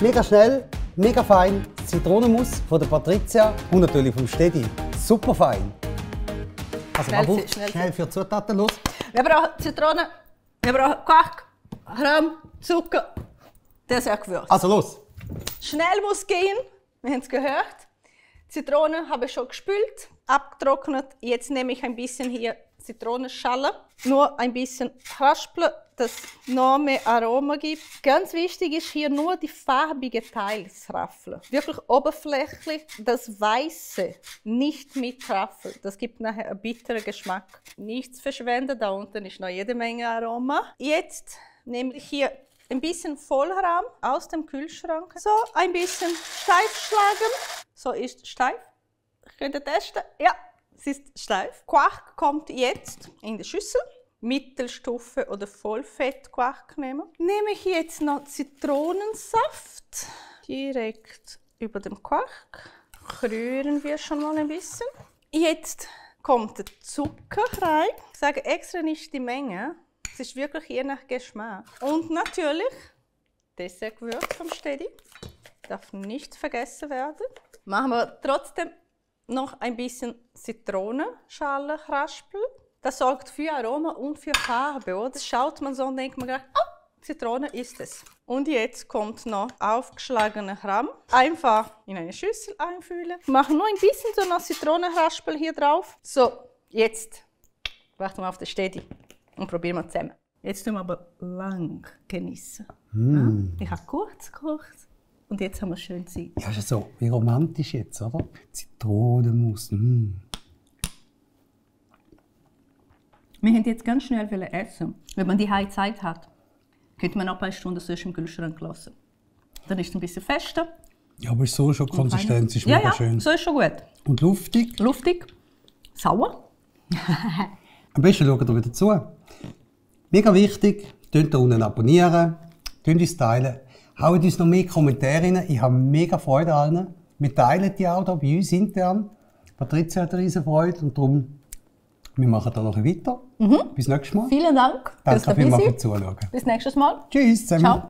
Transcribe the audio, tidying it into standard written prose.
Mega schnell, mega fein. Zitronenmus von der Patricia und natürlich vom Stedi. Super fein. Also schnell für die Zutaten los. Wir brauchen Zitrone, wir brauchen Quark, Rahm, Zucker, das ist auch Gewürz. Also los. Schnell muss gehen, wir haben es gehört. Zitrone habe ich schon gespült, abgetrocknet. Jetzt nehme ich ein bisschen hier Zitronenschale, nur ein bisschen raspeln, dass es noch mehr Aroma gibt. Ganz wichtig ist hier nur die farbige Teil raffeln. Wirklich oberflächlich, das Weiße nicht mitraffeln. Das gibt nachher einen bitteren Geschmack. Nichts verschwenden, da unten ist noch jede Menge Aroma. Jetzt nehme ich hier ein bisschen Vollrahm aus dem Kühlschrank. So, ein bisschen steif schlagen. So ist steif. Könnt ihr testen? Ja, es ist steif. Quark kommt jetzt in die Schüssel. Mittelstufe oder Vollfettquark nehmen. Nehme ich jetzt noch Zitronensaft direkt über dem Quark. Rühren wir schon mal ein bisschen. Jetzt kommt der Zucker rein. Ich sage extra nicht die Menge. Es ist wirklich je nach Geschmack. Und natürlich Dessertgewürz vom Stedi. Darf nicht vergessen werden. Machen wir trotzdem noch ein bisschen Zitronenschale raspeln. Das sorgt für Aroma und für Farbe. Oder? Das schaut man so und denkt man gleich, oh, Zitrone ist es. Und jetzt kommt noch aufgeschlagener Rahm. Einfach in eine Schüssel einfüllen. Machen nur ein bisschen so noch Zitronenraspel hier drauf. So, jetzt warten wir auf den Stedi und probieren wir zusammen. Jetzt tun wir aber lang genießen. Ich habe kurz gekocht und jetzt haben wir schön Zeit. Ja, ist so wie romantisch jetzt, oder? Zitronenmus. Wir wollten jetzt ganz schnell essen. Wenn man die Hause Zeit hat, könnte man noch ein paar Stunden sonst im Kühlschrank lassen. Dann ist es ein bisschen fester. Ja, aber so schon die Konsistenz ist mega schön. Ja, so ist schon gut. Und luftig? Luftig. Sauer. Am besten schaut ihr wieder zu. Mega wichtig, könnt ihr unten abonnieren, könnt uns teilen. Haut uns noch mehr Kommentare rein. Ich habe mega Freude an allen. Wir teilen die auch hier bei uns intern. Patricia hat eine riesen Freude und darum, wir machen da noch weiter. Bis nächstes Mal. Vielen Dank. Danke vielmals fürs Zuschauen. Bis nächstes Mal. Tschüss zusammen. Ciao.